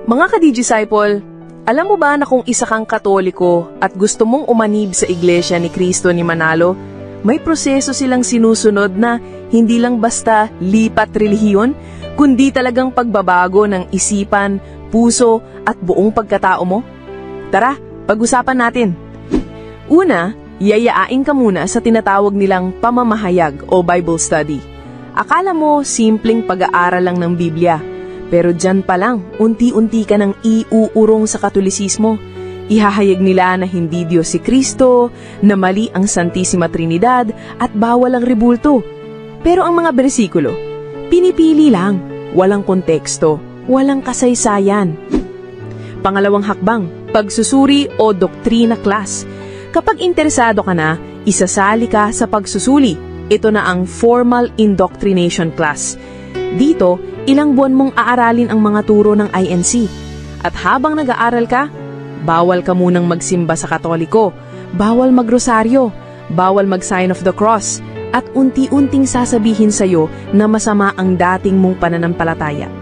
Mga ka-Disciple, alam mo ba na kung isa kang Katoliko at gusto mong umanib sa Iglesia ni Cristo ni Manalo, may proseso silang sinusunod na hindi lang basta lipat relihiyon, kundi talagang pagbabago ng isipan, puso at buong pagkatao mo? Tara, pag-usapan natin. Una, yayain ka muna sa tinatawag nilang pamamahayag o Bible study. Akala mo simpleng pag-aaral lang ng Biblia. Pero dyan pa lang, unti-unti ka nang iuurong sa Katolisismo. Ihahayag nila na hindi Diyos si Kristo, na mali ang Santissima Trinidad, at bawal ang rebulto. Pero ang mga bersikulo, pinipili lang, walang konteksto, walang kasaysayan. Pangalawang hakbang, pagsusuri o doktrina class. Kapag interesado ka na, isasali ka sa pagsusuri. Ito na ang formal indoctrination class. Dito, ilang buwan mong aaralin ang mga turo ng INC. At habang nag-aaral ka, bawal ka munang magsimba sa Katoliko, bawal magrosaryo, bawal mag-sign of the cross, at unti-unting sasabihin sa'yo na masama ang dating mong pananampalataya.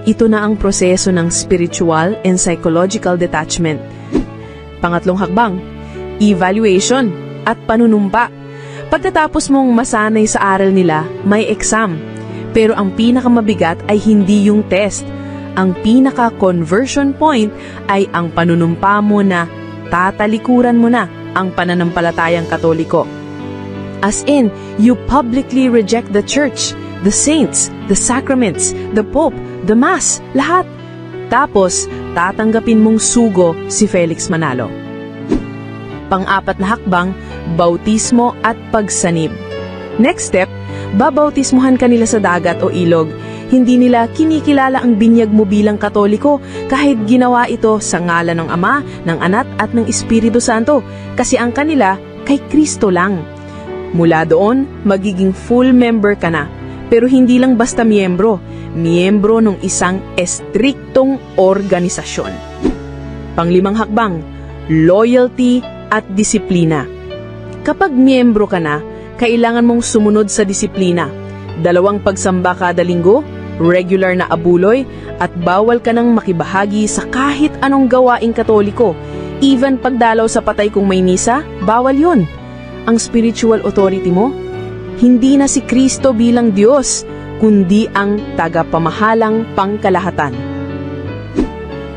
Ito na ang proseso ng spiritual and psychological detachment. Pangatlong hakbang, evaluation at panunumpa. Pagkatapos mong masanay sa aral nila, may exam. Pero ang pinakamabigat ay hindi yung test. Ang pinaka-conversion point ay ang panunumpa mo na tatalikuran mo na ang pananampalatayang Katoliko. As in, you publicly reject the church, the saints, the sacraments, the Pope, the Mass, lahat. Tapos, tatanggapin mong sugo si Felix Manalo. Pang-apat na hakbang, bautismo at pagsanib. Next step, babautismuhan ka nila sa dagat o ilog. Hindi nila kinikilala ang binyag mo bilang Katoliko kahit ginawa ito sa ngalan ng Ama, ng Anak at ng Espiritu Santo kasi ang kanila kay Kristo lang. Mula doon, magiging full member ka na. Pero hindi lang basta miyembro, miyembro ng isang estriktong organisasyon. Panglimang hakbang, loyalty at disiplina. Kapag miyembro ka na, kailangan mong sumunod sa disiplina. Dalawang pagsamba kada linggo, regular na abuloy, at bawal ka nang makibahagi sa kahit anong gawaing Katoliko. Even pagdalaw sa patay kung may misa, bawal yun. Ang spiritual authority mo, hindi na si Kristo bilang Diyos, kundi ang tagapamahalang pangkalahatan.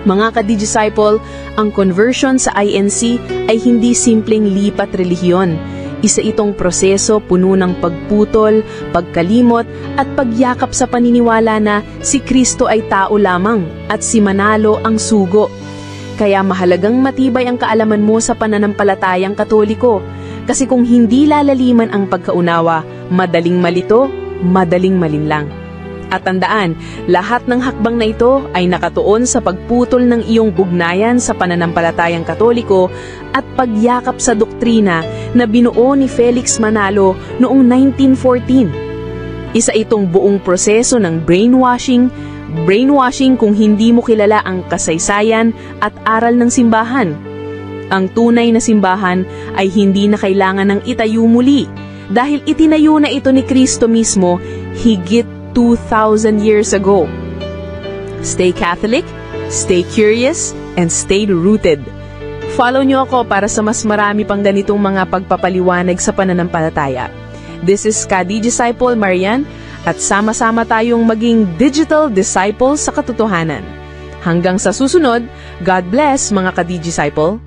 Mga ka-disciple, ang conversion sa INC ay hindi simpleng lipat relihiyon. Isa itong proseso puno ng pagputol, pagkalimot, at pagyakap sa paniniwala na si Kristo ay tao lamang at si Manalo ang sugo. Kaya mahalagang matibay ang kaalaman mo sa pananampalatayang Katoliko. Kasi kung hindi lalaliman ang pagkaunawa, madaling malito, madaling malinlang. At tandaan, lahat ng hakbang na ito ay nakatuon sa pagputol ng iyong ugnayan sa pananampalatayang Katoliko at pagyakap sa doktrina na binuo ni Felix Manalo noong 1914. Isa itong buong proseso ng brainwashing, brainwashing kung hindi mo kilala ang kasaysayan at aral ng simbahan. Ang tunay na simbahan ay hindi na kailangan ng itayo muli dahil itinayo na ito ni Kristo mismo higit 2,000 years ago. Stay Catholic, stay curious, and stay rooted. Follow niyo ako para sa mas marami pang ganitong mga pagpapaliwanag sa pananampalataya. This is Kadi Disciple Marian at sama-sama tayong maging digital disciples sa katotohanan. Hanggang sa susunod, God bless, mga ka-Disciple.